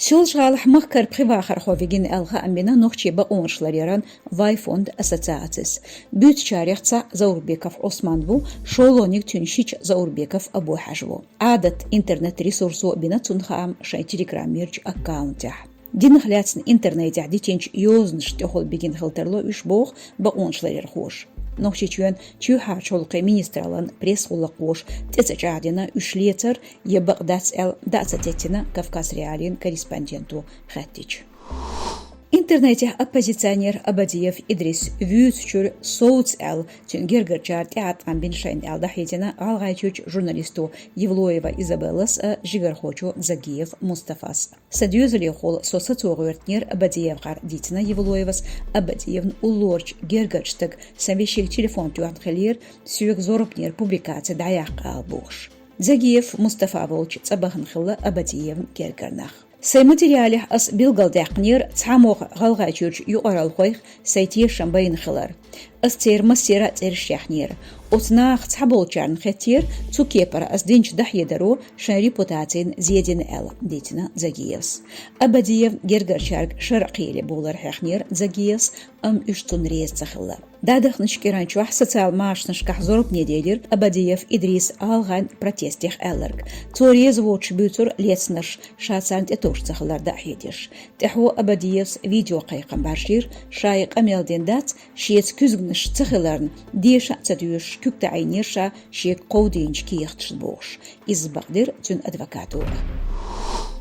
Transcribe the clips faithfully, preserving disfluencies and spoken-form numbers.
Соьлжа-ГӀалахь махкара пхи вахархо вигина аьлла хаам бина нохчий бакъонаш ларъяран Вай фонд ассоциацис. Буьйцучарех цхьаъ Заурбеков Ӏусман ву, шолгӀаниг цуьнан шича Заурбеков Абу-Хьажа ву. Ӏадат интернет-ресурсо бина цунна хаам шайн Telegram-ерчу аккаунтехь. Динах лаьцна интернетехь дитинчу йозанашна тӀехула бигина хила тарло уьш, боху бакъонаш ларъярхоша. Нохчийчоьнан чоьхьарчу гӀуллакхийн министраллан пресс-гӀуллакхоша тӀе ца чӀагӀдина уьш лецар я бакъ дац аьлла дӀа а ца теттина Кавказ.Реалиин корреспонденто хаьттича. Интернетехь оппозиционер Абадиев Идрис вуьйцучуьра совца аьлла, цуьнан гергарчара тӀеӀаткъам бина шайна аьлла дӀахьедина ГӀалгӀайчуьрчу журналисто Евлоева Изабеллас а, жигархочо Дзагиев Мустафас а. Сан доьзалекхула со сацо гӀоьртинера Абадиевгара, дийцина Евлоевас, Абадиевна уллорачу гергарчу стага сан вешига телефон тоьхна хиллера, соьга зорбанера публикаци дӀаяккха ала бохуш. Дзагиев Мустафа волчу цӀа бахана хилла Абадиевна гергара нах. Сайн материалехь аса билгалдаьккхинера цхьамогӀа ГӀалгӀайчуьрчу юкъаралхойх сайн тешам байна хилар. Аса церан массеран а цӀераш яьхнера. Оцу нахах цхьаболчарна хеттера, цу кепара аса динчу дӀахьедаро шайн репутацина зе дина аьлла, дийцина Дзагиевс. Абадиевн гергарчаьрга шарӀ кхиале бовлар хьехнера Дзагиевс, амма уьш цунна реза ца хилла. ДӀадаханчу кӀиран чохь социал машанашкахь зорбане делира Абадиев Идриса гӀалгӀайн протестех аьлларг. Цо реза воцуш буьйцура лецнарш, ша царна тӀетовш ца хилар дӀахьедеш. ТӀаьхьо Абадиевс видеокхайкхам бӀаржийра, ша и къамел дина дац, шеца куьзганаш ца хиларна, деша а ца доьшуш, куьг таӀийнера ша шега кховдийначу кехаташна бохуш. Иза бакъдира цуьнан адвокато а.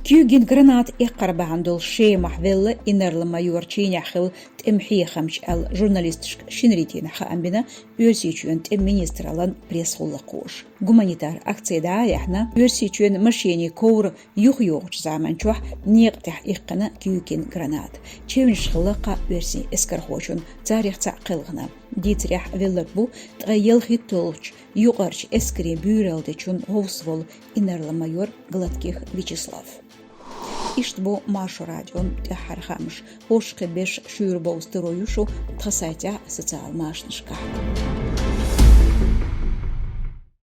Куьйган граната эккхар бахьана долу Шемахь велла инарла-майор, чийнехь хилла тӀеман хьехамча аьлла журналисташка шинарин дийнахь хаам бина Оьрсийчоьнан тӀеман министраллан пресс-гӀуллакхоша. Гуманитар акци дӀа а яьхьна, Оьрсийчоьнан машенийн ковра юхайохучу заманчохь некъа тӀехь иккхина куьйган граната. Чевнаш хилла кхаа оьрсийн эскархочун, царех цхьаъ кхелхина. Дийцарехь, велларг ву ткъе ялхитталгӀачу юкъарчу эскарийн буьйралла дечун гӀовс волу инарла-майор Гладких Вячеслав. Иштта бу Маршо радион тӀаьххьара хаамаш. ХӀорш кхин берш шуьйра бовза таро ю шу тхан сайтехь а, социал машанашкахь а.